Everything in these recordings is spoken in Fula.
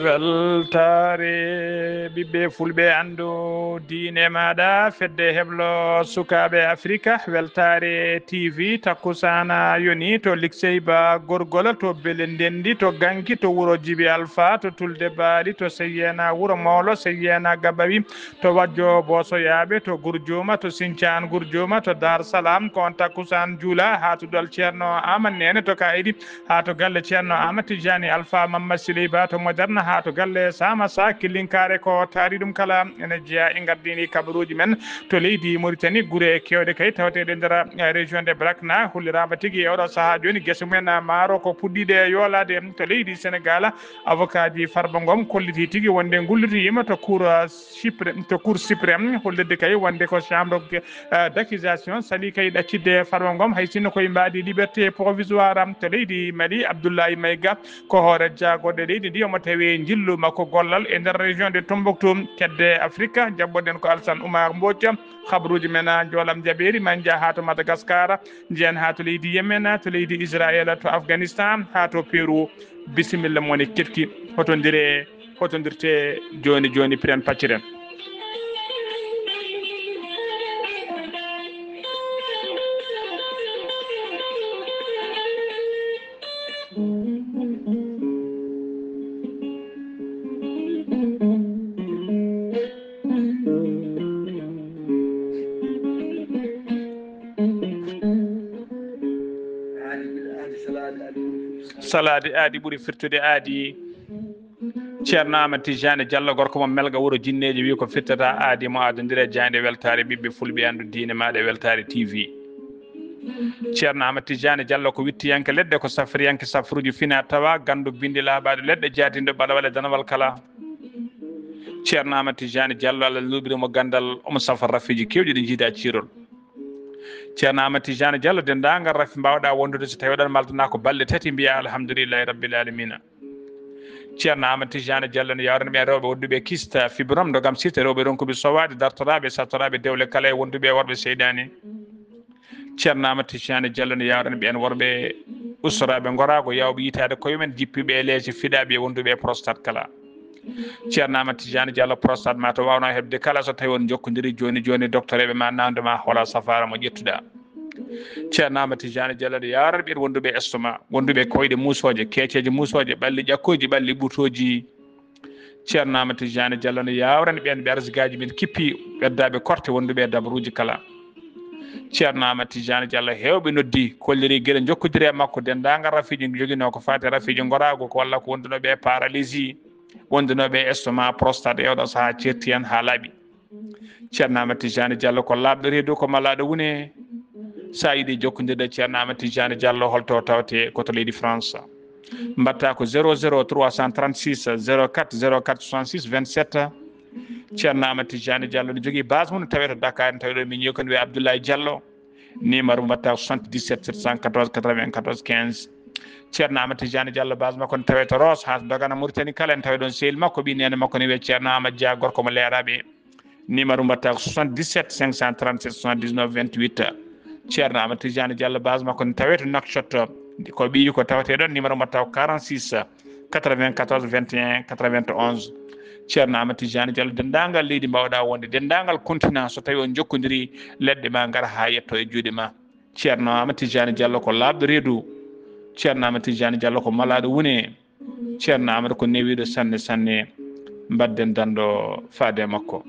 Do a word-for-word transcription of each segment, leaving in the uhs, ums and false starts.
Weltaare ɓiɓɓe fulɓe, anndu diine maaɗa, fedde heblo sukaaɓe Afrika, weltaare T V, takkusaana yoni to Likseyba Gorgol, to Bele Ndenndi, to Ganki, to wuro Jibi Alfa, to Tulde Baali, to Seyyeena Wuro Mawlo, Seyyeena Gabawi, to Wajjo Boosoyaaɓe, to Gurjuuma, to Sincaan Gurjuuma, to Daar Salaam, ko on takkusaan juula, haa to Duwal Ceerno Aamadu Neene, to Kaaydi, haa to galle Ceerno Aamadu Tijjaani Alfa Mamma Siley Ba, to Moderne, haa to galle Saama Sa, Killinkaare, ko taari ɗum kala ene jeyaa e ngardiini kabaruuji men to leydi Mauritanie, gure keewɗe kay tawateeɗe nder, eh, région de Brakna, holliraama tigi e oɗo sahaa jooni, gese mumen, eh, maaro ko puɗɗiiɗe yoolaade to leydi Senegaal. Avocat ji Farba Ngom kollitii tigi wonde ngullitoyiima to Cour, eh, suprême, to Cour suprême, hollirde kay wonde ko chambre, eh, d'accusation saɗi kay ɗaccitde Farba Ngom, hay sinno koye mbaadi liberté provisoire to leydi Mali. Abdoulaye Maïga ko hoore jaagorɗe leydi ndi, omo tawi njillu makko gollal e nder région de Tombouctou, kedde Afrika. Jaɓɓoɗen ko Alassane Oumar Mbodj. Habaruuji men, ah, njoolam jaɓeeri, ma en njah haa to Madagascar, njiyen haa to leydi Yemen, to leydi Israël, to Afghanistan, haa to Pérou. Bisimilla mon e keɗki. Hotondire, hotondirte jooni jooni, piren pacciren. Salaade aadi ɓuri firtude aadi. Ceerno Aamadu Tijjaani Jallo, gorko mo Melga, wuro Jinneeji, wi ko firtata aadi mo adondire jaaynde weltaare ɓiɓɓe fulɓe, anndu diine maaɗa e weltaare T V. Ceerno Aamadu Tijjaani Jallo ko wittiyanke leɗɗe, ko safriyanke safruuji fina tawa, ganndu binndi laaɓaaɗo leɗɗe, jaatinde ɓalawal e danawal kala. Ceerno Aamadu Tijjaani Jallo, Allah luuɓiri mo ganndal, omo safa rafiiji keewɗi ɗi njiida ciirol. Ceerno Aamadu Tijjaani Jallo, denndaangal rafi mbaawɗaa wondude, so tawii oɗon maldana ko balɗe tati, mbiyaa alhamdulillahi rabbil alamina. Ceerno Aamadu Tijjaani Jallo ne yaawrani ɓeen rewɓe wonduɓe kista, fibrome, ndogam site, rewɓe ronkuɓe sowaade, dartoraaɓe, sattoraaɓe dewle kala e wonduɓe e worɓe seyɗaani. Ceerno Aamadu Tijjaani Jallo ne yaawrani ɓeen worɓe ustoraaɓe ngoraago, yaawɓe yitaade koye mum en, jippiiɓe e leese, fiɗaaɓe e wonduɓe e prostate kala. Ceerno Aamadu Tijjaani Jallo, prostate ma to waawnoo heɓde kala, so tawii on njokkondirii jooni jooni e doktoreeɓe ma, naamnde ma hoola safaara mo ƴettuɗaa. Ceerno Aamadu Tijjaani Jallo ne yaawrani ɓeen wonduɓe estomac, wonduɓe koyɗe muusooje, keeceeje muusooje, ɓalli ƴakkooji, ɓalli ɓutooji. Ceerno Aamadu Tijjaani Jallo ne yaawrani ɓeen ɓe arsigaaji men kippi, ɓeddaaɓe korte, wonduɓe e dabaruuji kala. Ceerno Aamadu Tijjaani Jallo, heewɓe noddi, kolliri gila njokkondiri e makko, denndaangal rafiiji joginoo ko faati e rafiiji ngoraago, ko walla ko wondunooɓe e paralysie, wondunooɓe e estomac, prostate, e oɗo sahaa ceerti en haa laaɓi. Ceerno Aamadu Tijjaani Jallo ko laaɓɗo reedu, ko malaaɗo wune. So a yiɗi jokkondirde e Ceerno Aamadu Tijjaani Jallo, holto tawte? Ko to leydi France. Mbaɗtaa ko zéro zéro trois cent trente-six zéro quatre zéro quatre soixante-six vingt-sept. Ceerno Aamadu Tijjaani Jallo ne jogii base mum, tawee to Dakar, en tawi ɗo min ñiiwkon wiyee Abdoulaye Jallo. Numéro mbaɗtaa ko soixante-dix-sept sept cent quatorze quatre-vingt-quatorze quinze. Ceerno Aamadu Tijjaani Jallo, base makko ne tawee to Roos, haa to Dagana, Mauritanie kala, en tawi ɗoon sehil makko, ɓii neene makko ne wiyee Ceerno Aamadu Dia, gorko mo Leeraaɓe. Numéro mbaɗtaa ko soixante-dix-sept cinq cent trente-sept soixante-dix-neuf vingt-huit. Ceerno Aamadu Tijjaani Jallo, base makko ne tawee to Nouakchott, ko ɓiyi ko tawetee ɗoon. Numéro mbaɗtaa ko quarante-six quatre-vingt-quatorze vingt et un quatre-vingt-onze. Ceerno Aamadu Tijjaani Jallo, denndaangal leydi mbaawɗaa wonde, denndaangal continent, so tawii on njokkondirii, leɗɗe ma ngara haa yetto e juuɗe ma. Ceerno Aamadu Tijjaani Jallo ko laaɓɗo reedu. Ceerno Aamadu Tijjaani Jallo ko malaaɗo wune. Ceerno Aamadu ko newiiɗo sanne sanne. Mbaɗden danndo faade e makko.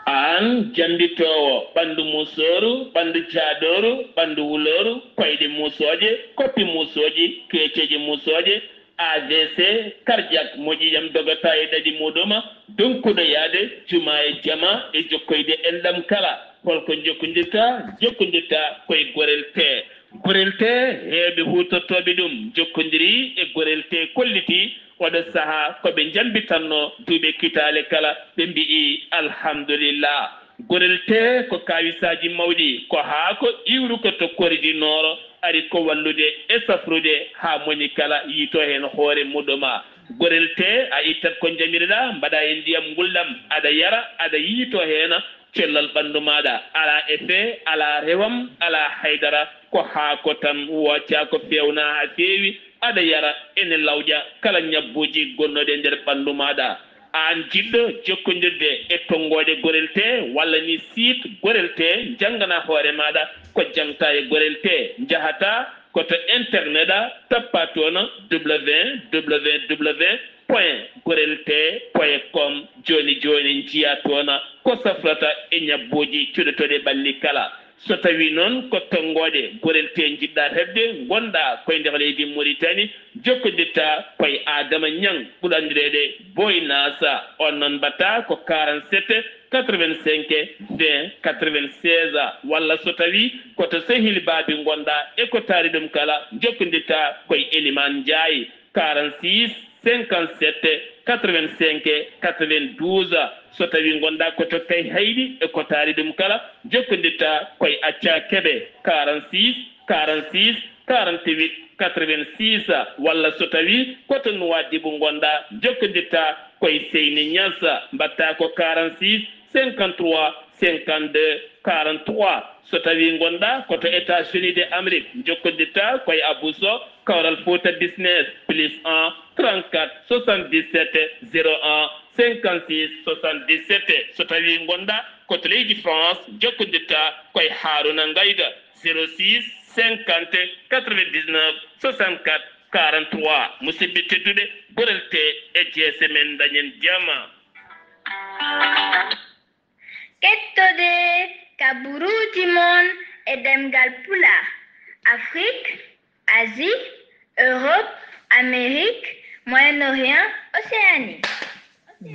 Aan jannditoowo, ɓanndu musooru, ɓanndu jaaɗooru, ɓanndu wulooru, koyɗe musooje, koppi musooji, keeceeje musooje, A V C, cardiaque, moƴƴi jam dogata e ɗaɗi muɗum, donkuɗo yaade juma e jama e jokkoyde enɗam kala. Holko jokkondirta? Jokkondirta koye Gorel Tee. Gorel Tee, heewɓe huutortooɓe ɗum jokkondirii e Gorel Tee, kolliti oɗo sahaa ko ɓe njambitanno duuɓi kitaale kala, ɓe mbi'i alhamdulillah. Gorel Tee ko kaawisaaji mawɗi, ko haako iwruko to koridi nooro, ari ko wallude e safrude haa moni kala yiito heen hoore muɗum. Gorel tee, a ittat ko njamiriɗaa, mbaɗaa e ndiyam ngulɗam, aɗa yara, aɗa yiytoo heen, cellal ɓanndu maaɗa alaa effet, alaa rewam, alaa haydara, ko haako tan, woocaa ko feewnaa haa feewi, aɗa yara, ene lawƴa kala ñabbuuji gonnooɗi e nder ɓanndu maaɗa. Aan jiɗɗo jokkondirde e tonngooɗe Gorel tee walla ni site Gorel tee, njannganaa hoore maaɗa ko jaŋtaa e Gorel tee, njahataa ko to internet a, tappaa toon www point gorel tee point com. Jooni jooni njiyaa toon ko safrata e ñabbuuji cuɗotooɗi ɓalli kala. So tawii noon ko tonngooɗe Gorel tee njiɗɗaa heɓde, ngonɗaa ko e nder leydi Mauritanie, jokkondirtaa ko e Adama Ñaŋ, ɓurɗo anndireede Boy Naasa. On noon mbaɗtaa ko quarante-sept quatre-vingt-cinq vingt quatre-vingt-seize, walla so tawii ko to Sehil Baabi ngonɗaa e ko taari ɗum kala, jokkondirtaa ko e Elimaan Njaay, quarante-six cinquante-sept quatre-vingt-cinq quatre-vingt-douze. So tawii ngonɗaa ko to Kayhayɗi e ko taari ɗum kala, jokkondirtaa ko e Accaa Kebe, quarante-six quarante-six quarante-huit quatre-vingt-six, walla so tawii ko to Nuwaadibu ngonɗaa, jokkondirtaa ko e Seyni Ñas, mbaɗtaa ko quarante-six cinquante-trois cinquante-deux quarante-trois. So tawii ngonɗaa ko to États-Unis de Amérique, jokkondirtaa ko e Abou Sow, Kawral Fouta Business, plus un trente-quatre soixante-dix-sept zéro un cinquante-six soixante-dix-sept. So tawii ngonɗaa ko to leydi France, jokkondirtaa ko e Harouna Ngayda, zéro six cinquante quatre-vingt-dix-neuf soixante-quatre quarante-trois. Musidɓe tedduɓe, Gorel tee e jeese men, dañen jam. Kettode kaburuuji mon e ɗemngal Pulaar, Afrik, Asie, Europe, Amérique, Moyen-Orient, Océanie.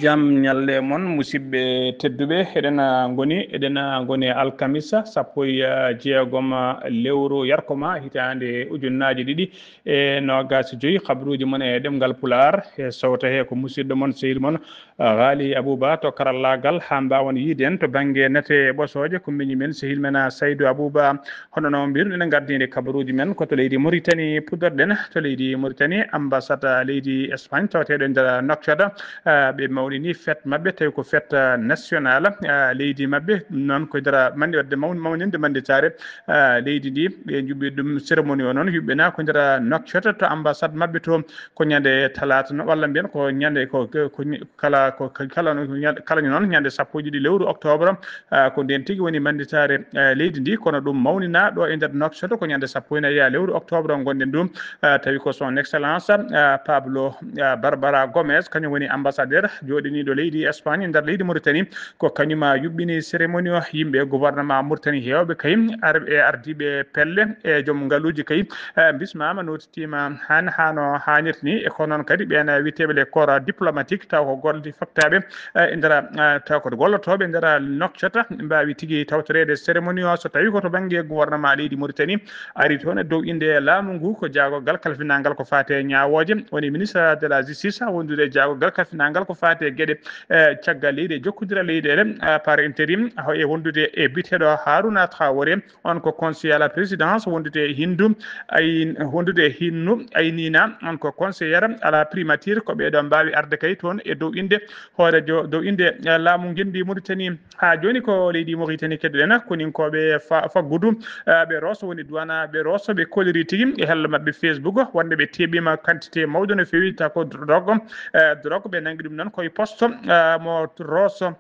Jam ñalle mon, musidɓe tedduɓe. Eɗen, ah, ngoni, eɗen, ah, ngoni alkamisa sappo e, ah, jeegom, ah, lewru yarkoma, hitaande ujunnaaje ɗiɗi e noogaas e joy. Kabaruuji mon e ɗemngal Pulaar, e sowto he ko musidɗo mon, sehil mon, ah, Ghali Abouba to karallaagal, haa mbaawen yiiden to bannge nate ɓosooje ko miñi men, sehil men, ah, Saydou Abouba. Hono no mbirɗen, en ngardiinde kabaruuji men ko to leydi Mauritanie puɗɗorɗen. To leydi Mauritanie, ambassade leydi Espagne tawateeɗo e nder Nouakchott, ah, ɓe mawnini fête maɓɓe, tawi ko fête, ah, nationale, ah, leydi maɓɓe. Ɗum noon ko e nder mawni-, waɗde mawn-, mawninde mannitaare, ah, leydi ndi. Ɓe njuɓɓi ɗum cérémonie o noon, yuɓɓinaa ko e nder Nouakchott to ambassade maɓɓe to, ko ñande talaata no, walla mbiyen ko ñande ko, ko, ko kala, ko kala no ñande, kala noon ñande sappo e ɗiɗi lewru octobre, ah, ko ndeen tigi woni mannitaare, ah, leydi ndi, kono ɗum mawninaa ɗo e nder Nouakchott ko ñande sappo e nayi lewru octobre ngonɗen ɗum, ah, tawi ko son excellence, ah, Pablo, ah, Barbara Gomez, kañum woni ambassadeur jooɗiniiɗo leydi Espagne e nder leydi Mauritanie, ko kañum, ah, yuɓɓini cérémonie o. Yimɓe gouvernement Mauritanie heewɓe kay, ar-, e ardiiɓe pelle e joom ngaluuji kay, ah, mbismaama, nooti tiima han hano haanirta ni. E ko noon kadi ɓeen, eh, wiyeteeɓe les corps diplomatiques, taw ko golle faktaaɓe, eh, e nder, eh, taw ko gollotooɓe e nder Nouakchott, mbaawi tigi tawtoreede cérémonie o. So tawii ko to bannge gouvernement leydi Mauritanie ari toon e dow innde laamu ngu, ko jaagorgal kalfinaangal ko faati e ñaawooje, woni ministre de la justice, wondude e jaagorgal kalfinaangal ko faati e geɗe, eh, caggal leydi e jokkondiral leyɗeele, eh, par intérim, e wondude e biyeteeɗo Harouna Traoré, on ko conseiller à la présidence wondude e Hindu, ay, wondude e Hinnu Aynina, on ko conseillère à la primature. Ko ɓeeɗo mbaawi arde kay toon e dow innde hooreejo, dow innde, eh, laamu ngenndi Mauritanie. Haa jooni ko leydi Mauritanie keddoɗen, koninkooɓe fa-, faggudu, eh, ɓe Rosso woni duwana ɓe Rosso, ɓe kolliri tigi e hello maɓɓe Facebook, wonde ɓe teɓima quantité mawɗo no feewi, taw ko drogue, eh, drogue ɓe nangi ɗum noon koye poste, eh, mo Rosso.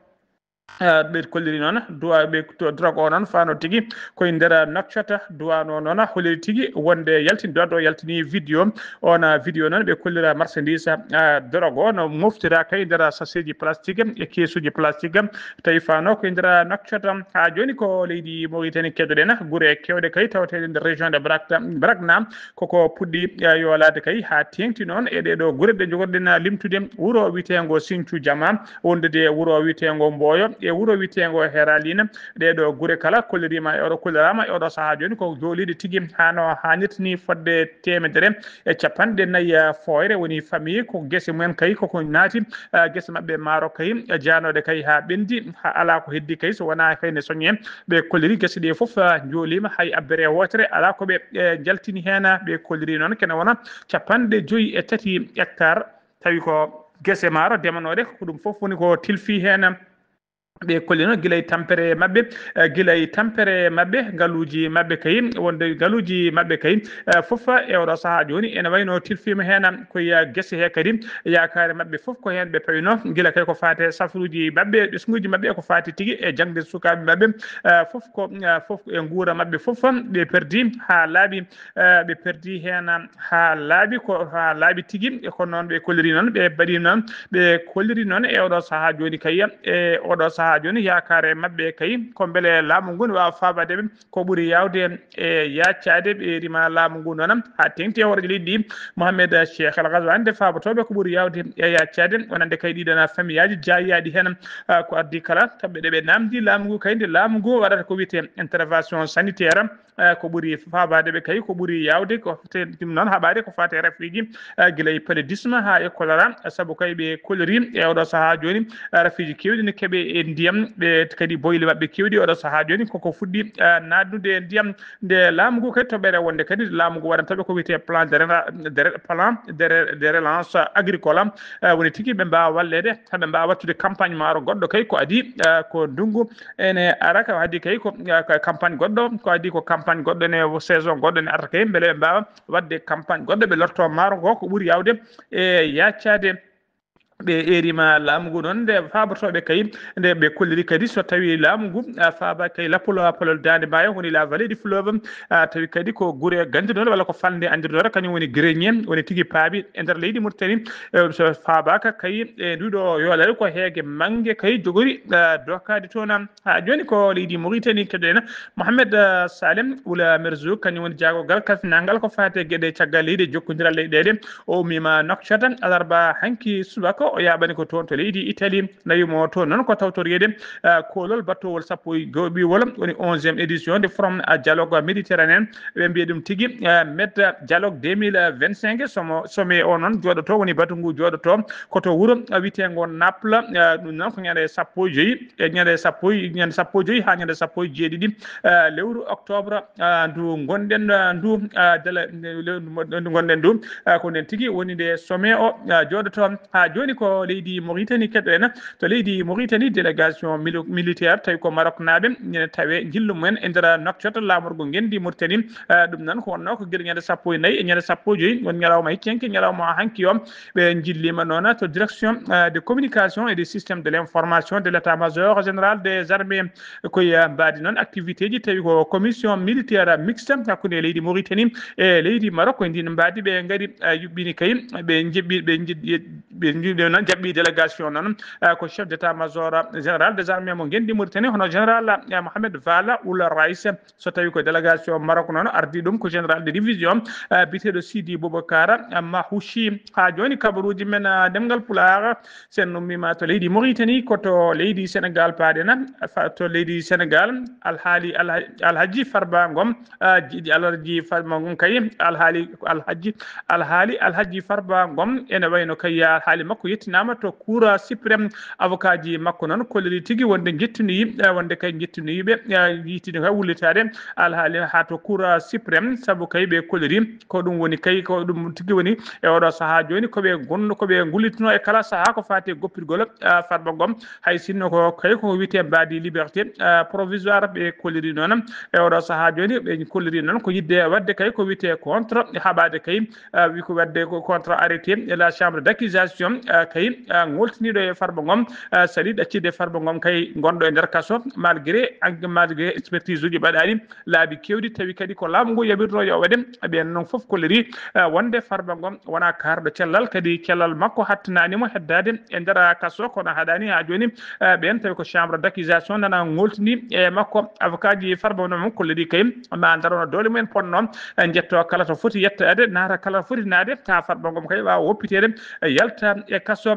Eh, ɓe kolliri noon, duwa-, ɓe to-, drogue o noon fano tigi koye nder Nouakchott, duwano noon holliri tigi wonde yaltini, duwade o yaltini vidéo. On, ah, vidéo noon ɓe kollira marchandise, ah, drogue o no moftira kay nder sachetji plastique e keesuji plastique. Tawi fano koye nder Nouakchott. Haa jooni ko leydi Mauritanie keddoɗen, gure kewɗe kay tawateɗe nder région de Brak-, Brakna, koko puɗɗi, eh, yoolaade kay haa teeŋti noon e ɗee ɗoo gure ɗe njogorɗen limtude, wuro wiyeteengo Sinthiou Diama, wondude e wuro wiyeteengo Mboyo e wuro wiyeteengo Heralina. Ɗee ɗoo gure kala kolliriima e oɗo, kolliraama e oɗo sahaa jooni ko jooliiɗe tigi haa no haanirta ni, fodde teemedere e capanɗe nayi, eh, fooyre woni famille, ko gese mumen kay koko naati, eh, gese maɓɓe maaro kay, eh, jaanooɗe kay haa ɓenndi, haa alaa ko heddi kay so wonaa kay ne soñe. Ɓe kolliri gese ɗe fof, ah, njooliima, hay abbere wootere alaa ko ɓe, eh, njaltini heen. Ɓe kolliri noon kene wona capanɗe joyi e tati hectare. tawi ko gese maaro demanooɗe, ko ɗum fof woni ko tilfi heen. Ɓe kolli noon gila e tampere maɓɓe, eh, gila e tampere maɓɓe, ngaluuji maɓɓe kay, wonde ngaluuji maɓɓe kay, eh, fof e oɗo sahaa jooni ene wayno tilfiima heen, ko ya gese he kadi, yaakaare maɓɓe fof ko heen ɓe pawino, gila kay ko faati e safaruuji maɓɓe, ɓesnguuji maɓɓe, ko faati tigi e jaŋde sukaaɓe maɓɓe, eh, fof ko, eh, fof e nguura maɓɓe fof, ɓe perdi haa laaɓi, eh, ɓe perdi heen haa laaɓi, ko haa laaɓi tigi, e kono noon ɓe kolliri noon, ɓe mbaɗi noon, ɓe kolliri noon e oɗo sahaa jooni kay, e oɗo sahaa jooni yaakaare maɓɓe kay, ko mbele laamu ngu ne waawa faabaade ɓe, ko ɓuri yaawde e yaccaade ɓe rima laamu ngu noon, haa teŋti e hooreejo leydi ndi, Mohamed Cheikh El Ghazouani, nde faabotooɓe ko ɓuri yaawde e yaccaade, wonande kay ɗiɗon famiyaaji jaayaaɗi heen, ah, ko addi kala, kamɓe ɗe ɓe naamndi laamu ngu kay, nde laamu ngu waɗata ko wiyetee intervention sanitaire, eh, ko ɓuri faabaade ɓe kay, ko ɓuri yaawde, ko te-, ɗum noon haɓaade ko faati e rafiiji, eh, gila e paludisme haa e choléra, sabu kay ɓe kolori e oɗo sahaa jooni, eh, rafiiji keewɗi ne keɓe e ndiyam, ɓe kadi boyle maɓɓe keewɗi oɗo sahaa jooni koko fuɗɗi, eh, naatnude e ndiyam. Nde laamu ngu kadi toɓɓere wonde kadi laamu ngu waɗanta ɓe ko wiyetee plan de rela-, de re-, plan de re-, de relance agricole, eh, woni tigi ɓe mbaawa walleede, haa ɓe mbaawa waɗtude campagne maaro goɗɗo kay ko adii, eh, ko ndunngu ene ara, ko adii kay ko, eh, ko campagne goɗɗo, ko adii ko campagne goɗɗo ene, saison goɗɗo ene arata kay, mbele ɓe mbaawa waɗde campagne goɗɗo, ɓe lorto maaro ngo ko ɓuri yaawde e yaccaade. Ɓe eerima laamu ngu noon nde faabotooɓe kay, nde ɓe kolliri kadi so tawi laamu ngu, ah, faaba kay lappol, ah, polol Daande Maayo, woni la vallée du fleuve, ah, tawi kadi ko gure ganndirnoore walla ko falnde anndirnoore, kañum woni grenier, woni tigi paabi e nder leydi Mauritanie, eh, so faabaaka kay e nduɗo yoolere ko heege mannge kay jogori, ah, dokaade toon. Haa jooni ko leydi Mauritanie keɗoɗen Mohamed, ah, Salem Oula Merzouk, kañum woni jaagogal kalfinangal ko faati e geɗe caggal leydi e jokkondiral leyɗeele. O ummiima Nouakchott alarba hanki subaka, o yaaɓani ko toon to leydi Italie. Nawi mo toon noon ko tawtoreede, ah, koolol battowol sappo e go'oɓiwol, woni onzième édition de Forum, ah, Dialogue Méditerranéen. Ɓe mbiya ɗum tigi, ah, Med Dialogue deux mille vingt-cinq. Somo, sommet o noon jooɗoto, woni batu ngu jooɗoto ko to wuro, ah, wiyeteengo Naples. Ah, ɗum noon ko ñande sappo e joyi, e ñande sappo e, ñande sappo e joyi haa ñande sappo e jeeɗiɗi, ah, lewru octobre, ah, ndu ngonɗen, ah, ndu, ah, dala, ndu ngonɗen ndu, ah, ko nden tigi woni nde sommet o, ah, jooɗoto. Haa jooni ko leydi Mauritanie keɗoɗen. To leydi Mauritanie, délégation mili-, militaire tawi ko Maroc naaɓe, ñande tawe njillu mumen e nder Nouakchott, laamorgo ngenndi Mauritanie. Ah, ɗum noon ko wonno ko gila ñande sappo e nayi e ñande sappo e joyi, won ñalawma heccenke, ñalawma hanki o. Ɓe njilliima noon to direction, euh, de communication et des systèmes de l'information de l'état-major général des armées. Ko e mbaadi noon activité ji tawi ko commission militaire mixte hakkunde leydi Mauritanie e leydi Maroc. Ko e ndin mbaadi ɓe ngari, euh, yuɓɓini kay, ɓe njibbi, ɓe nji-, ɓe nji-, ɓe noon jaɓɓi délégation noon, euh, ko chef d'état-major général des armées mo ngenndi Mauritanie, hono général, euh, Mohamed Vala Ould Raïs. So tawi ko délégation Maroc noon ardi ɗum ko général de division, eh, biyeteeɗo Sidi Boubacar, eh, Mahouchi. Haa jooni kabaruuji men, eh, ɗemngal Pulaar, sen ummiima to leydi Mauritanie, ko to leydi Sénégal paaɗen, fa-, to leydi Sénégal, Alhaali Alha-, Alhaji Farba Ngom, eh, jiiɗi Alhaji Farba Ngom kay, Alhaali Alhaji, Alhaali Alhaji Farba Ngom, ene wayno kay Alhaali makko yettinaama to Cour suprême. Avocat ji makko noon kolliri tigi wonde njettinoyi, eh, wonde kay njettinoyi ɓe, eh, yiɗino kay wullitaade alhaali haa to Cour suprême, sabu kay ɓe kolliri ko ɗum woni kay, ko ɗum tigi woni e oɗo sahaa jooni ko ɓe gonno, ko ɓe ngullitino e kala sahaa ko faati e goppirgol, eh, Farba Ngom. Hay sinno ko kay ko wiyetee mbaadi liberté, eh, provisoire ɓe kolliri noon e oɗo sahaa jooni, ɓe kolliri noon ko yiɗde waɗde kay ko wiyetee contre haɓaade kay, ah, wi ko waɗde ko contre arrêté de la chambre d'accusation, ah, kay, ah, ngoltiniiɗo e Farba Ngom, ah, sali ɗaccidde Farba Ngom kay gonɗo e nder kaso, malgré, malgré expertise uji baɗaɗi laabi kewɗi, tawi kadi ko laamu ngu yaɓirno yo waɗe. Ɓen noon fof kolliri, ah, wonde Farba Ngom wona kaarɗo cellal, kadi cellal makko hattanaani mo heddaade e nder kaso, kono haɗaani haa jooni, ah, ɓen tawi ko chambre d'accusation nana ngoltini e makko. Avocat ji Farba Ngom kolliri kay ma ndarono doole mumen ponno, eh, njetto kala to foti yettaade, naata kala to foti naade, haa Farba Ngom kay waawa woppiteede, eh, yalta e kaso.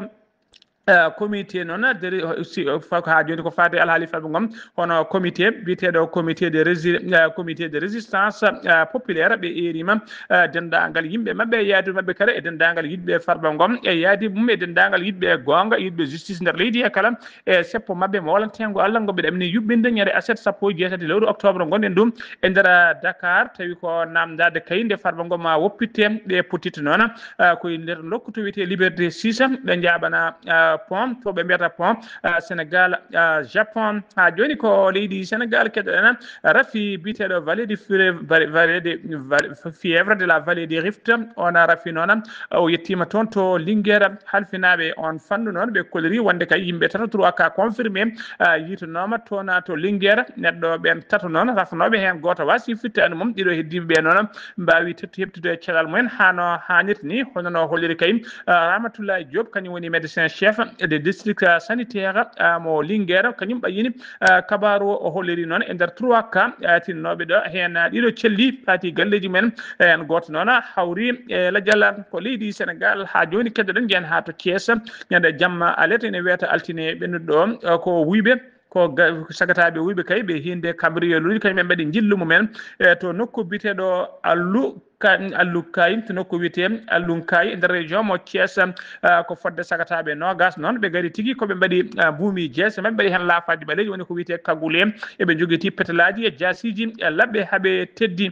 Uh, comité noon deri si- fa- ko haa jooni ko faati e alhaali farɓe ngom, hono comité biyeteeɗo comité de rési- uh, comité de résistance uh, populaire. Ɓe eerima uh, denndaangal yimɓe maɓɓe e yaadu maɓɓe kala, e denndaangal yiɗɓe farɓe ngom e yaadi mum, e denndaangal yiɗɓe goonga, yiɗɓe justice nder leydi e kala, e seppo maɓɓe mo walantengo Allah ngo ɓe ɗamini yuɓɓinde ñande aset sappo e jeetati lewru octobre ngonɗen ɗum e nder Dakar. Tawi ko namdade kay nde farɓe ngo ma woppitte ɗe pottitte noon, uh, koye nder nokku to wiyetee Liberté six. Ɓe njaɓana uh, pont to ɓe mbiyata pont uh, Sénégal uh, Japon. Ha joni ko leydi Sénégal keɗoɗen rafi biyeteeɗo Vallée de Fièvre, Vallée de Vallée- Fièvre de la Vallée des Rift. On rafi noon o yettima toon to Linguère. Halfinaaɓe on fannu noon ɓe koliri wonde kay yimɓe tato trois cas confirmé uh, yiitanoma toon to Linguère. Neɗɗo ɓen tato noon rafnooɓe heen gooto wasi fittaani mum. Ɗiɗo heddiiɓe ɓe noon mbaawi tettu heɓtude cellal mumen hano haanirta ni, hono no holliri kay uh, Ramatoulaye Diop, kañum woni médecin chef de district uh, sanitaire uh, mo Linguère. Kañum ɓayyini uh, kabaaru o, o holliri noon e nder trois cas uh, tinnooɓe ɗo heen uh, ɗiɗo celli paati galleeji mumen. Heen gooto noon hawri e lajal ko leydi Sénégal. Ha jooni keddoɗen njeyen ha to Thiès, ñande jamma alerte ene wiyata altine ɓennuɗo ɗo uh, ko wuyɓe ko ga- sagataaɓe wuyɓe kay ɓe hinde cabriolet uji kañum ɓe mbaɗi jillu mumen e to nokku biyeteeɗo Allu Ka- Allu Kayi, to nokku wiyetee Allun Kayi e nder région mo Thiès. Uh, ko fodde sagataaɓe noogas noon ɓe ngari tigi ko ɓe mbaɗi uh, buumi jeese maɓɓe mbaɗi heen laafaaji ɓaleeji woni ko wiyetee kagule, eɓe njogiti petelaaji e jaasiiji e laɓɓe haɓe teddi.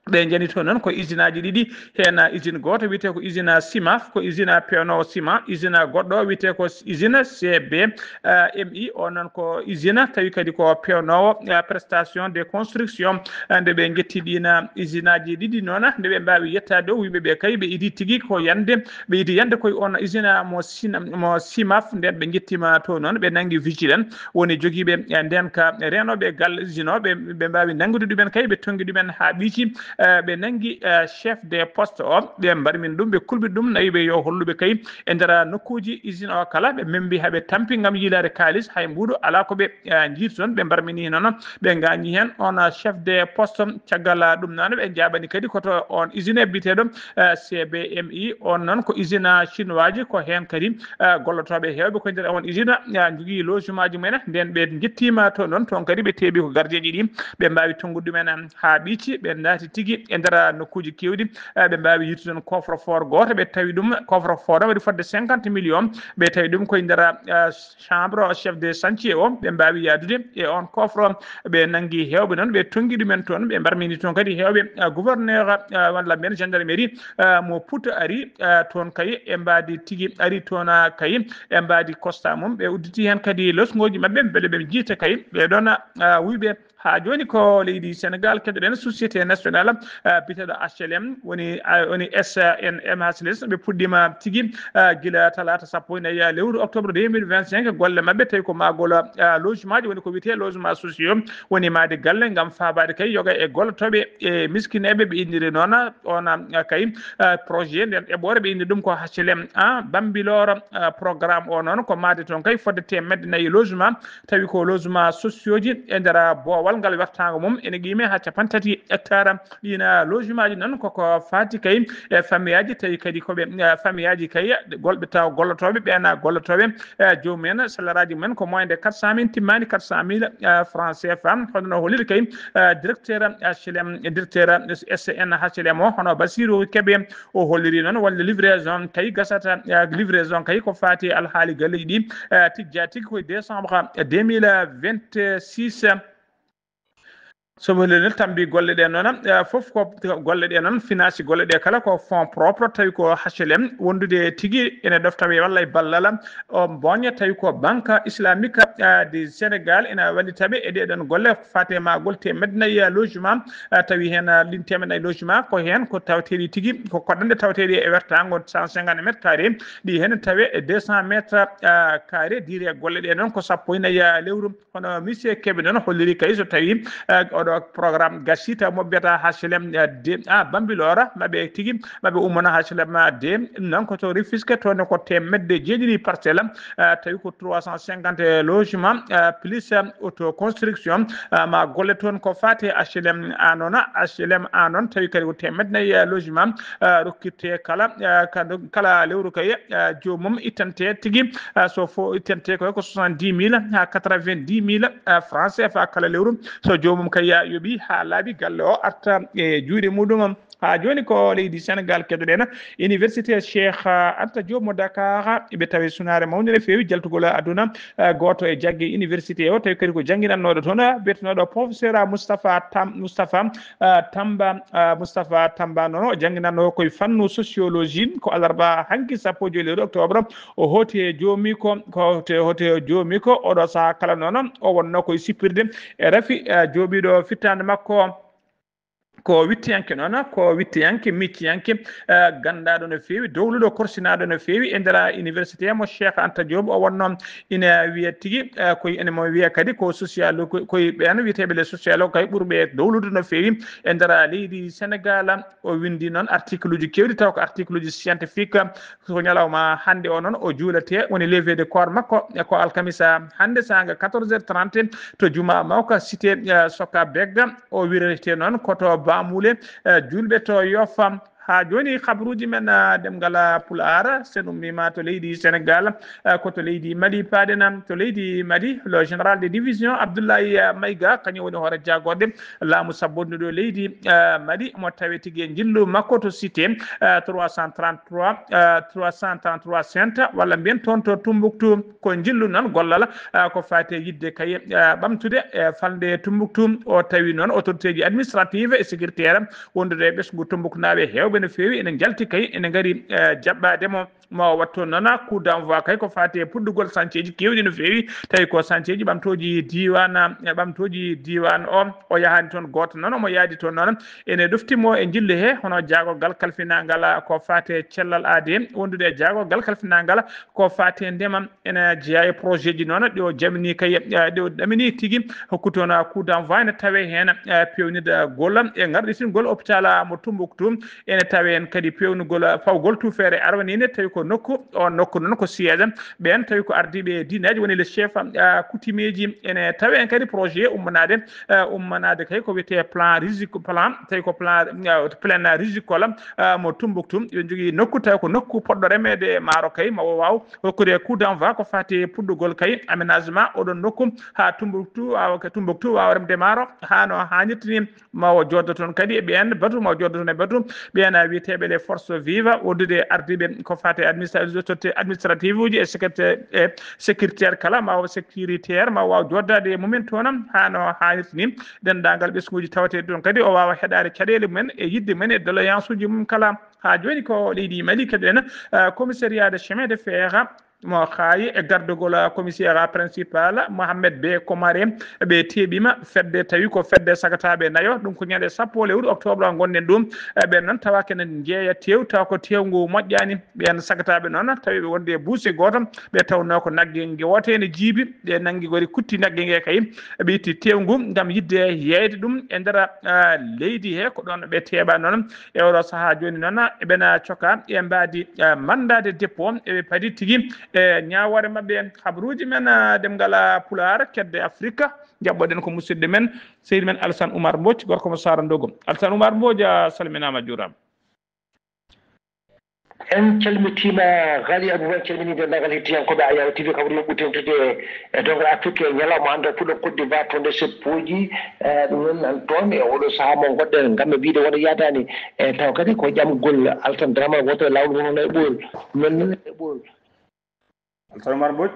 Ɓe njani toon noon ko isinaaji ɗiɗi, heen isin gooto wiyetee ko isin Simaf, ko isin pewnoowo sima, isin goɗɗo wiyetee ko isin C B M I, o noon ko isin tawi kadi ko pewnoowo prestation de construction. Nde ɓe njetti ɗiin isinaaji ɗiɗi noon, nde ɓe mbaawi yettaade o, wuyɓe ɓe kay ɓe idi tigi ko yande, ɓe idi yande koye on isin mo Sina- mo Simaf. Nden ɓe njettima to noon, ɓe nangi vigilance woni jogiiɓe eh, nden ka reenooɓe e galle usine o, ɓe ɓe mbaawi nanngude ɗumen kay, ɓe tonngi ɗumen haa ɓiyti. Eh, ɓe nanngi eh, chef de poste o, ɓe mbarmini ɗum, ɓe kulɓi ɗum, nawi ɓe yo holluɓe kay e nder nokkuuji usine o kala. Ɓe membi haa ɓe tampi ngam yiilaade kaalis, hay mbuuɗu alaa ko ɓe eh, njiiti toon. Ɓe mbarmini noon, ɓe ngaañi heen on eh, chef de poste. Caggal eh, ɗum noon, ɓe njaabani kadi koto on usine biyeteeɗo eh, C B M I, on noon ko usine chinois ji, ko heen kadi eh, gollotooɓe heewɓe ko nder on usine eh, njogii logement ji mumen. Nden ɓe njettiima to noon, toon kadi ɓe teeɓi ko gardien ji ɗi, ɓe mbaawi tonngude ɗumen eh, haa ɓiyti, ɓe naati tigi e nder nokkuuji keewɗi. Eh, ɓe mbaawi yiytude toon coffre fort gooto, ɓe tawi ɗum coffre fort o waɗi fodde cinquante millions, ɓe tawi ɗum koye nder eh, chambre chef de chantier o, ɓe mbaawi yaadude e on coffre, ɓe nanngi heewɓe noon, ɓe tonngi ɗumen toon, ɓe mbarmini toon kadi heewɓe. Eh, gouverneur eh, walla mbiyen gendarmerie eh, mo Pout ari eh, toon kay, e mbaadi tigi ari toon ah, kay, e mbaadi constat mum, ɓe udditi heen kadi losngooji maɓɓe, mbele ɓe njiita kay ɓe ɗoon ah, wuyɓe. Haa jooni ko leydi Sénégal, keɗoɗen société nationale eh, biyeteeɗo H L M, woni ah, woni S N M H L S, ɓe puɗɗiima tigi ah, gila talaata sappo e nayi lewru octobre deux mille vingt-cinq. Golle maɓɓe tawi ko maagol ah, logement ji, woni ko wiyetee logement sociaux, woni maayde galle ngam faabaade kay yoga e gollotooɓe e miskineeɓe. Ɓe inniri noon on ah, kay ah, projet, nden eɓɓoore ɓe inni ɗum ko H L M A Bambilor. Ah, programme o noon ko maayde toon kay fodde teemedde nayi logement, tawi ko logement sociaux ji e nder boowal ngal wertaango mum ene qiime haa cappanɗe tati hectare. Ɗiin logement ji noon koko faati kay e famiyaaji, tawi kadi ko ɓe eh, famiyaaji kay golɓe taw gollotooɓe, ɓeen gollotooɓe eh, joomum en salaire aji mumen ko moins de quatre cent mille, timmaani quatre cent mille eh, francs C F A. Hono no holliri kay eh, directeur H L M, directeur S N H L M o, hono Bassirou Kébé, o holliri noon wonde livraison kay gasata eh, livraison kay ko faati e alhaali galleeji ɗi eh, tijja tigi koye décembre deux mille vingt-six. Sobo lelel tambi golle ɗe noon eh, fof ko golle ɗe noon, finance golle ɗe kala ko fonds propre, tawi ko H L M wondude tigi ene ɗoftawe walla e ballal o mboña, tawi ko Banque Islamique eh, du Sénégal ene wallitaɓe e ɗeɗon golle. Faate magol teemedde nayi logement eh, tawi heen eh, lin teemedde nayi logement ko heen ko taweteeɗi tigi ko koɗɗanɗe taweteeɗe e wertaango cent cinquante mètres carrés, ɗi heen tawe e deux cent mètres eh, carrés. Diire golle ɗe noon ko sappo e nayi lewru. Hono monsieur Kebe noon holliri kay so tawi eh, oɗo Programme gasita mo mbiyata H L M D, a Bambilor, maɓe tigi, maɓe ummana H L M D, ɗum noon ko to Rufisque, toon ko teemedde jeeɗiɗi parcelle, tawi ko trois cent cinquante logement, plus auto construction, ma golle toon ko fate H L M A noon, H L M A noon, tawi kadi ko teemedde nayi logement, rokkirte kala, kala lewru kay, joomum ittante tigi, so fo ittante koy ko soixante-dix mille ha quatre-vingt-dix mille francs C F A kala lewru. So joomum kay ya yoɓi ha laaɓi, galle o arta e juuɗe muɗum. Ha jooni ko leydi Sénégal keɗoɗen. Université Cheikh Anta Diop mo Dakar, ɓe tawi sunaare mawnde no feewi jaltugol aduna. Gooto e jagge université o, tawi kadi ko jannginannooɗo toon, biyetenooɗo professeur Moustapha Tam-, Moustapha, Tamba, Moustapha Tamba noon, o jannginannoo koye fannu sociologie. Ko alarba hanki sappo e joy lewru octobre, o hooti e joomi ko, ko hooti, hooti e joomi ko oɗo sahaa kala noon, o wonnoo koye sippirde e rafi, jooɓiiɗo fittaande makko. Ko wittiyanke noon, ko wittiyanke, micciyanke, ganndaɗo no feewi, dowluɗo, korsinaaɗo no feewi e nder université mo Cheikh Anta Diop. O wonno ina wiya tigi, koye ene mo wiya kadi ko social, ko, koye ɓeen wiyeteeɓe les sociologues kay ɓurɓe dowlude no feewi e nder leydi Sénégal. O winndi noon article uji keewɗi, taw ko article uji scientifique. Ko ñalawma hannde o noon o juuletee, woni levée de corps makko, e ko alkamisa hannde saanga quatorze heures trente to juma mawka cité, eh, Soka Beg. O wiretee noon ko to Bamule, eh, julɓe to Yoff. Ha jooni, habruuji men, eh, ɗemngal, eh, Pulaar, sen ummiima to leydi Sénégal, eh, ko to leydi Mali paaɗen. To leydi Mali, le général de division Abdoulaye, eh, Maïga, kañum woni hoore jaagorɗe laamu sabbunduɗo leydi, eh, Mali, mo tawi tigi e njillu makko to cité, eh, trois cent trente-trois, eh, trois cent trente-trois Sainte, walla mbiyen toon to Tumbuktu. Ko njillu noon gollal, eh, ko faati e yiɗde kay, eh, ɓamtude, eh, falnde Tumbuktu. O tawi noon autorité ji administrative et sécuritaire wondude e ɓesngu Tumbuktunaaɓe heewɓe no feewi ene njalti kay, ene ngari, eh, jaɓɓaade mo. Ma o waɗ toon noon coup d'envoi kay ko faati e puɗɗugol sancieji keewɗi no feewi, tawi ko sancieji ɓamtooji diiwaan, e ɓamtooji diiwaan o. O yahaani toon gooto noon, omo yaadi toon noon. Ene ɗofti mo e njillu he, hono jaagorgal kalfinaangal ko faati e cellal aadee, wondude e jaagorgal kalfinaangal ko faati e ndema. Ene jeyaa e projet ji noon, ɗi o jamini kay, eh, ɗi o ɗamini tigi, hokku toon coup d'envoi, ene tawee heen, eh, peewnitgol e ngarɗitingol hôpital mo Tumbuktu. Ene tawee heen kadi peewnugol, eh, fawgol tuufeere arwaniinde, tawi ko nokku, o nokku noon ko siège ɓeen, tawi ko ardiiɓe diineeji, woni les chefs, eh, coutumiers ji. Ene tawee heen kadi projet ummanaade, eh, ummanaade kay ko wiyetee plan risicole, plan, tawi ko plan, eh, plan risicole, eh, mo Tumbuktu. Yo jogii nokku, tawi ko nokku poɗɗo remeede maaro kay, ma o waaw hokkude coup d'envoi ko faati e puɗɗugol kay aménagement oɗon nokku haa Tumbuktu waawa, Tumbuktu waawa remde maaro haa no haanirta ni. Ma o jooɗo toon kadi e ɓeen batu, ma o jooɗo toon e batu ɓeen a wiyeteeɓe les forces vives, wondude e ardiiɓe ko faati e administra-, autorité administrative uji e sécurité, e sécuritaire kala, ma o sécuritaire ma o waaw jooɗdaade e mumen toon haa no haanirta ni. Denndaangal ɓesnguuji tawateeɗi toon kadi o waawa heɗaade caɗeele mumen e yiɗde mumen e doléance uji mum kala. Haa jooni ko leydi Mali keɗoɗen, eh, commissariat de chemin de fer mo Xaayi e gardagol, eh, commissaire principal Mohamed B Komare, ɓe teeɓiima fedde, tawi ko fedde sagataaɓe nayo, ɗum ko ñande sappo lewru octobre ngonɗen ɗum. Eh, ɓeen noon tawa kene njeeya teew, tawa ko teewngu moƴƴaani. Ɓeen sagataaɓe noon tawi ɓe wonde e buuse gooto, ɓe tawnoo ko nagge nge woote ene jiibi, ɓe nanngi gori kutti nagge nge kay, ɓe itti teewngu ngam yiɗde yeeyde ɗum e nder, eh, leydi he, ko ɗoon ɓe teeɓa noon. E oɗo sahaa jooni noon, eɓena coka e mbaadi, eh, mandat de dépôt, eɓe padi tigi e ñaawoore maɓɓe. Habruuji men, eh, ɗemngal, eh, Pulaar, kedde Afrika, jaɓɓoɗen ko musidɗo men, sehil men Alassane Oumar Mbodj, gorko mo Saara Ndogo. Alassane Oumar Mbodj, a salminaama, a juuraama. En calmitiima, Ghali Abou, en calminii denndaangal hettiyankooɓe Ayaw T V, kaɓri ɓuttintude e Dongal Afrique e ñalawma hannde, puɗɗo Côte d'Ivoire, to nde seppooji. Eh, ɗum noon, nan toon e oɗo sahaa mo ngonɗen, ngam mi wiyde wonde yaadaani, e taw kadi ko ƴamgol Altan Dramane, wonto e laawol mum hono e ɓool. Ɗum noon, e ɓool. Altan Oumar Mbodj.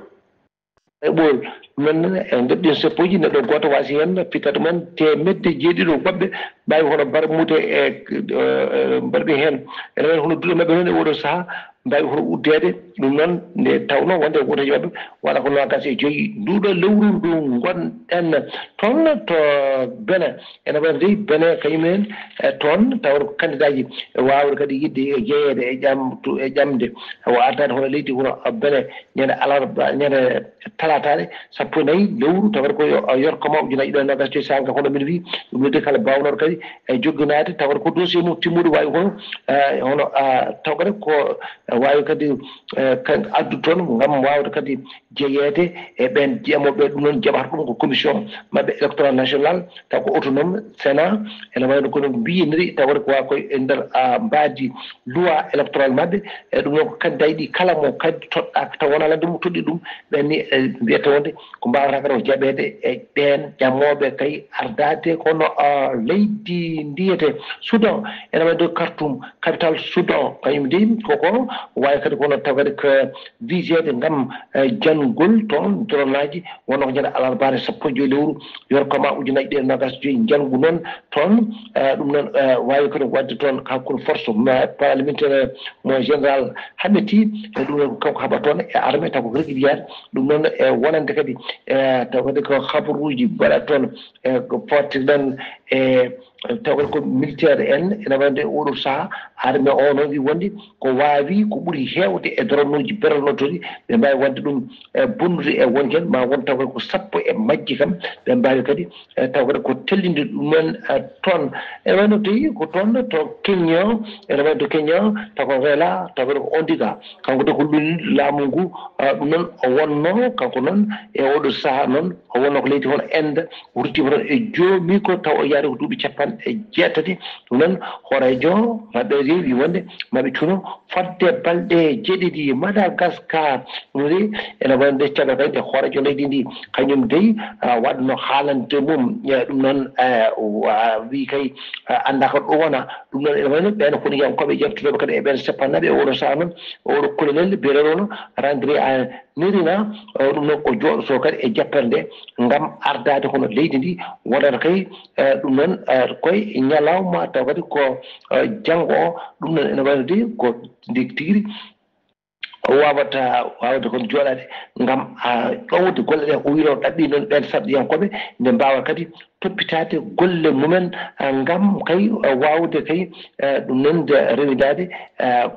E ɓool. Ɗum noon, e nder ɗin seppooji, neɗɗo gooto waasi heen pitta ɗumen teemedde jeeɗiɗo woɓɓe, Mbaawi hono barmude e mbaɗɓe heen, ene wayi hono duɗe maɓɓe noon e oɗo sahaa, mbaawi hono uddeede. Ɗum noon, nde tawnoo wonde wooteejo maɓɓe waɗa ko noogaas e joyi nduɗo lewru ndu ngonɗen toon to Bene. Ene waɗa dey Bene kañum en e toon tawata ko kandidaaji e waawde kadi yiɗde jeyeede e ƴamtu e ƴamde o ardaade hono leydi wuro Bene ñande alarba ñande talaataare sappo e nayi lewru tawata ko yorkoma ujunaaji ɗiɗi e noogaas joyi saanga hono min wi ɗum noddi kala baawnooɗo kadi e jogginaade tawata ko dossier mum timmuɗo waawi hono hono tawata ko waawi kadi kan addu toon ngam waawde kadi jeyeede e ɓeen jeemoɓe ɗum noon jaɓata ɗum ko commission maɓɓe électoral national taw ko autonome sénat ene wayno ko noon mbiyiniri tawata ko waa koye e nder mbaadi loi électoral maɓɓe e ɗum noon ko candidat ɗi kala mo kadi toɗɗaaka taw wona lande mum toɗɗi ɗum ɓenni mbiyata wonde ko mbawata kadi o jaɓeede e ɓeen ƴamooɓe kay ardaade kono leydi ndiyete Soudan ene wayde Khartoum capital Soudan kañum dey koko wawi kadi kono taw kadi ko viseede ngam janngol toon dronaji wonno ko ñande alarbaare sappo e joyi lewru yorkoma ujunaaji ɗiɗi e noogaas joyi njanngu noon toon ɗum noon wawi kadi wadde toon hakkunde force parlementaire mo général Hameti e ɗum noon kanko haɓa toon e armée taw ko régulière ɗum noon e wonande kadi e taw kadi ko habaruuji mbaɗa toon e ko fottiran e taw kadi ko militaire en ene wayde oɗo saha armée o noon wi wonde ko waawi ko ɓuri heewde e doronooji beralnotori ɓe mbaawi waɗde ɗum e bonnude e wonken ma won taw kadi ko sappo e majji kam ɓe mbaawi kadi e taw kadi ko tellinde ɗum en e toon ene wayno tawi ko toon to Kenya ene wayno to Kenya taw ko Raila taw kadi ko Odinga kanko de ko ɗum laamu ngu ɗum noon o wonno kanko noon e oɗo saha noon o wonno ko leydi hono Inde o ruttiima toon e joomi ko taw o yaari ko duuɓi capanɗe jeetati ɗum noon hooreejo maɓɓe rewi wonde maɓe cuno fodde balɗe jeeɗiɗi Madagascar ɗum de ene wonde caggal kadi nde hooreejo leydi ndi kañum dey waɗno haalande mum ɗum noon wi kay annda ko ɗum wona ɗum noon ene wayno ɓen honiyankooɓe ƴeftunoɓe kadi e ɓen seppannaɓe e oɗo saha noon oɗo colonel biyeteɗo no rendre a nirina ɗum noon ko jooɗoto kadi e jappere nde ngam ardaade hono leydi ndi wonata kay ɗum noon koye ñalawma taw kadi ko janngo o ɗum noon ene wayno de ko nde tigiri o wawata wawde kon jooɗaade ngam ƴowde golle ɗe o wino ɗaɓɓi noon ɓen sarɗiyankooɓe nde mbawa kadi toppitaade golle mumen ngam kay wawde kay ɗum noon nde rewindaade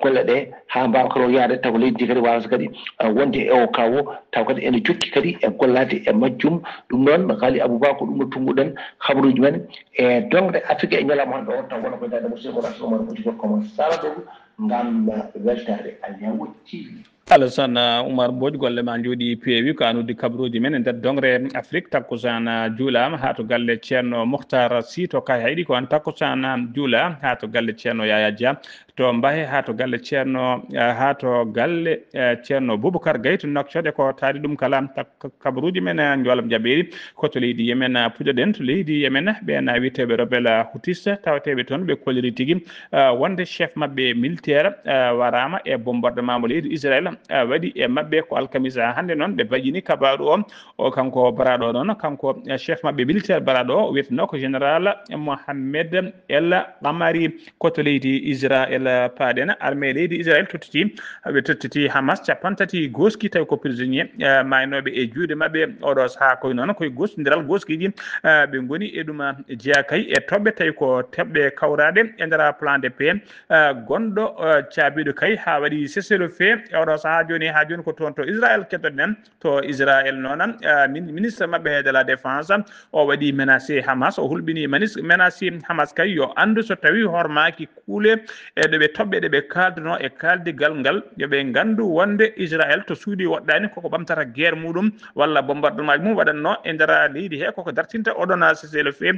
golle ɗe ha mbawa kadi o yaade taw leydi ndi kadi wawata kadi wonde e o kawo taw kadi ene jokki kadi e gollaade e majjum ɗum noon Ghali Abouba ko ɗum no tunnguɗen habaruuji men e dongre Afrique e ñalawma hannde o taw wona koye dande mo seko rasno mara ɓoji gorko mon sala dogo ngam weltaade Allianz T V. Alassane Oumar Mbodj, golle ma njooɗi peewi ko an uddi kabaruuji men e nder dongre Afrique. Takkusaan juulaama haa to galle Ceerno Muhtar Sy to Kayhayɗi, ko an takkusaan juula haa to galle Ceerno Yaya Dia to Mbahe, haa to galle Ceerno haa to galle Ceerno Boubacar Gaye to Nouakchott e ko taari ɗum kala. Kabaruuji men njoolam jaɓeeri ko to leydi Yemen puɗɗoɗen, to leydi Yemen ɓeen wiyeteeɓe rebelle Houthis tawateeɓe toon ɓe kolliri tigi wonde chef maɓɓe militaire waraama e bombardement mo leydi Israël waɗi e maɓɓe ko alkamisa hannde noon ɓe mbaɗini kabaaru o o kanko baraɗo noon kanko chef maɓɓe militaire baraɗo o wiyeteno ko général Mohamed El Qamari ko to leydi Israël paaɗen armée leydi Israël tottiti ɓe tottiti Hamas capanɗe tati goski tawi ko prisonnier maynooɓe e juuɗe maɓɓe oɗo saha koye noon koye gostindiral goskiji ɓe ngoni e ɗum jeeya kay e toɓɓe tawi ko toɓɓe kawraɗe e nder plan de paix gonɗo caabiɗo kay ha waɗi cessez-le-feu e oɗo saha joni ha joni ko toon to Israël keddoɗen to Israël noon ministre maɓɓe de la défense o waɗi menacé Hamas o hulɓini menacé Hamas kay yo andu so tawi hormaki kuule e ɗo ɓe toɓɓe ɗe ɓe kalduno e kaldigal ngal yo ɓe ngandu wonde Israël to suuɗi woɗɗani koko ɓamtata guerre muɗum walla bombardement mum waɗanno e nder leydi he koko dartinta oɗon cessez-le-feu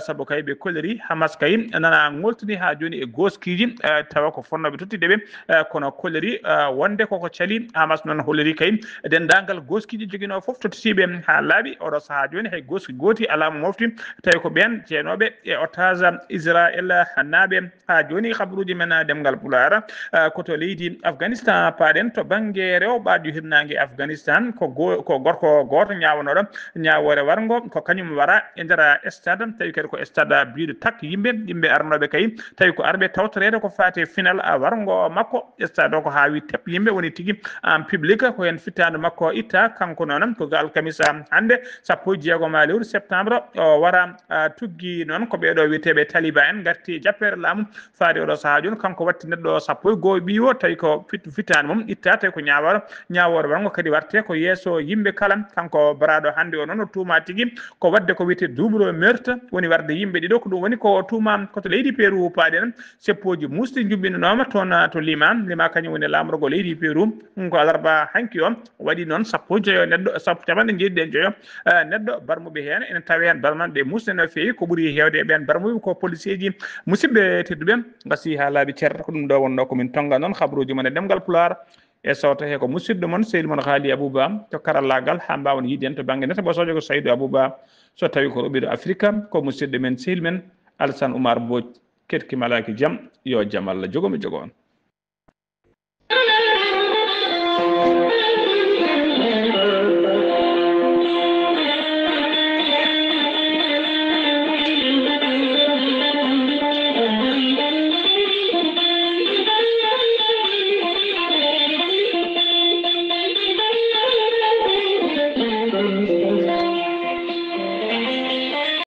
sabu kay ɓe koliri Hamas kay nana ngoltini ha joni e goskiji tawa ko fonnoɓe tottiɗe ɓe kono koliri wonde koko cali Hamas noon holiri kay dendagal goskiji jogino foof tottitiɓe ha laaɓi oɗo saaha joni hay goski gooti alama mofti tawi ko ɓen jeenoɓe e otage Israël naaɓe ha joni kabaruji men Ɗemngal Pulaar, ah, ko to leydi Afghanistan paaɗen, to bannge rewɓaajo hirnaange Afghanistan, ko go-, ko gorko gooto ñaawanooɗo ñaawoore warngo, ko kañum wara e nder stade, tawi kadi ko stade biyɗo tak yimɓe, yimɓe arnooɓe kay, tawi ko arɓe tawtoreede ko faati e final, ah, warngo makko. Stade o ko haawi tep yimɓe woni tigi en public, ko heen fittaandu makko itta, kanko noon ko ga alkamisa hannde, sappo e jeegom lewru septembre, o wara, ah, tuggi noon ko ɓeeɗo wiyeteeɓe Taliban en ngarti e jappeere laamu, faade oɗo sahaa jooni, kanko watti neɗɗo sappo e go'o ɓiwo, tawi ko fit-, fittaandu mum itta, tawi ko ñaawoore, ñaawoore warngo kadi warte ko yeeso yimɓe kala. Kanko baraaɗo hannde o noon o tuuma tigi ko waɗde ko wiyetee double meurtre, woni warde yimɓe ɗiɗo. Ko ɗum woni ko tuuma ko to leydi Peru paaɗen, seppooji muusɗi njuɓɓinanooma toon to Lima. Lima kañum woni laamorgo leydi Peru. Ɗum ko alarba hanki o waɗi noon sappo joyo neɗɗo, sappo, capanɗe jeeɗiɗi e joyo, eh, neɗɗo barmuɓe heen. Ene tawi heen barmanɓe muusɗe no feewi. Ko ɓuri heewde e ɓeen barmuɓe ko poliseeji. Musidɓe tedduɓe, ngasi haa laaɓi cer. Ko ɗum ɗo wonnoo ko min tonnga noon habruuji mon e ɗemngal Pulaar. E sawto he ko musidɗo mon, sehil mon Haali Abuba to karallaagal, haa mbaawon yiide en to bannge nete ɓosoojo ko Saydu Abuba. So tawi ko roɓiɗo Afrika, ko musidɗo men, sehil men Alsan Umar Mbooc. Ketki malaaki jam, yo jam Allah jogo mi jogo on.